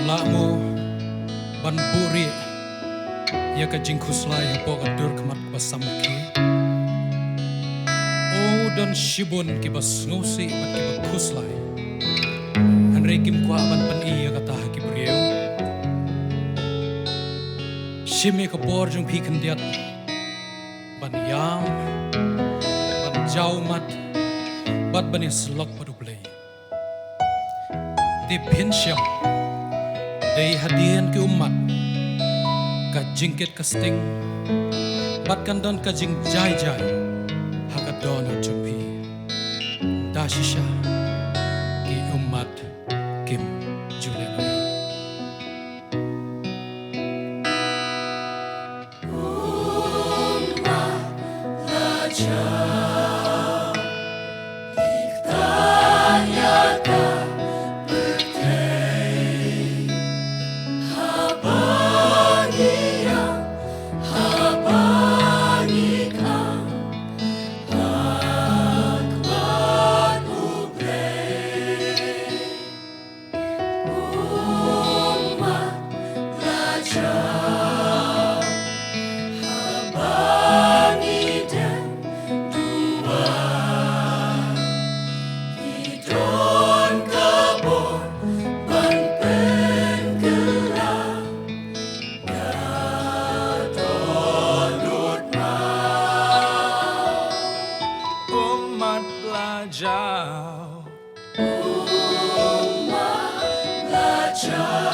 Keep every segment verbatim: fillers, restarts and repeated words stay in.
Lah mo ban buhrieh ïa ka jingkhuslai hapoh ka dur khmat kaba samrkhie. O, don shibun kiba sngewsih bad kiba khuslai, hynrei kim kwah ban pyni ïa kata ha ki briew. Shim ïa ka por jong phi khyndiat ban ïam, ban jaw ummat bad ban ïasyllok bad U Blei. Te phin shem, dei hadien ki ummat ka jingkit ka sting bad kan don ka jingjai jai ha ka dohnud jong phi. Da shisha ki ummat kim ju leh noh. Ummat la jaw. Ummat la jaw.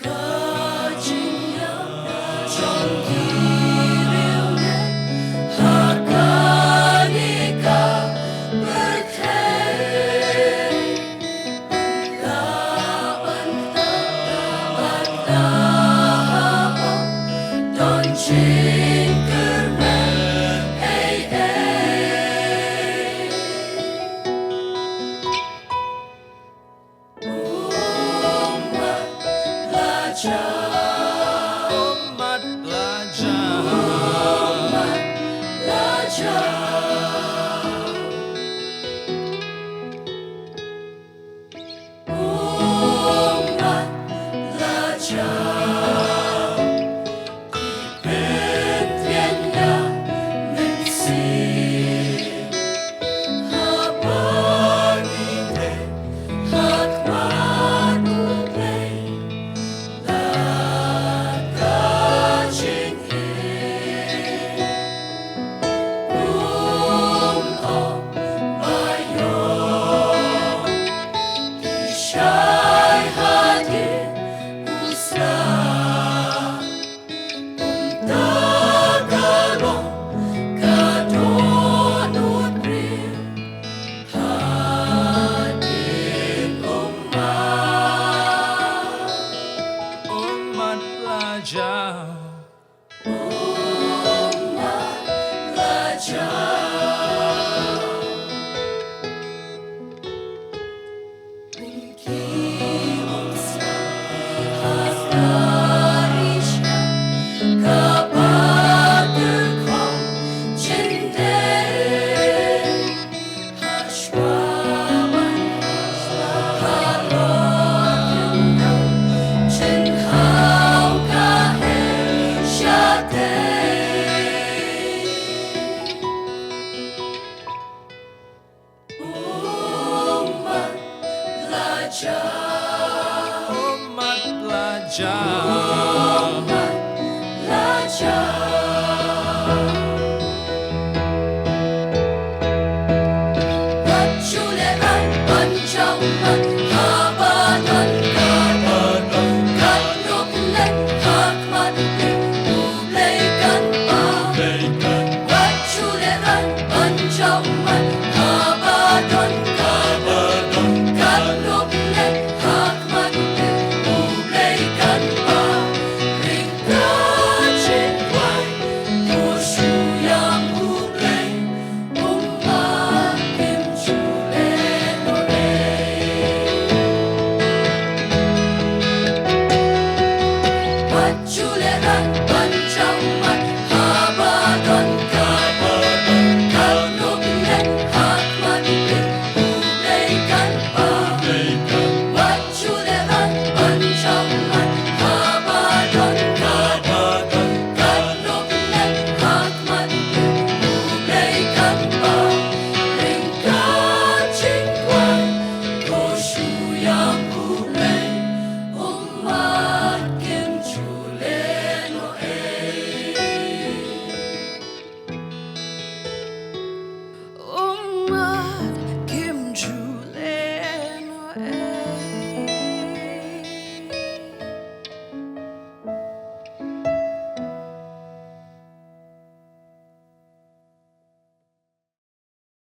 Ka jingïap jong ki riewngeit ha kane ka pyrthei.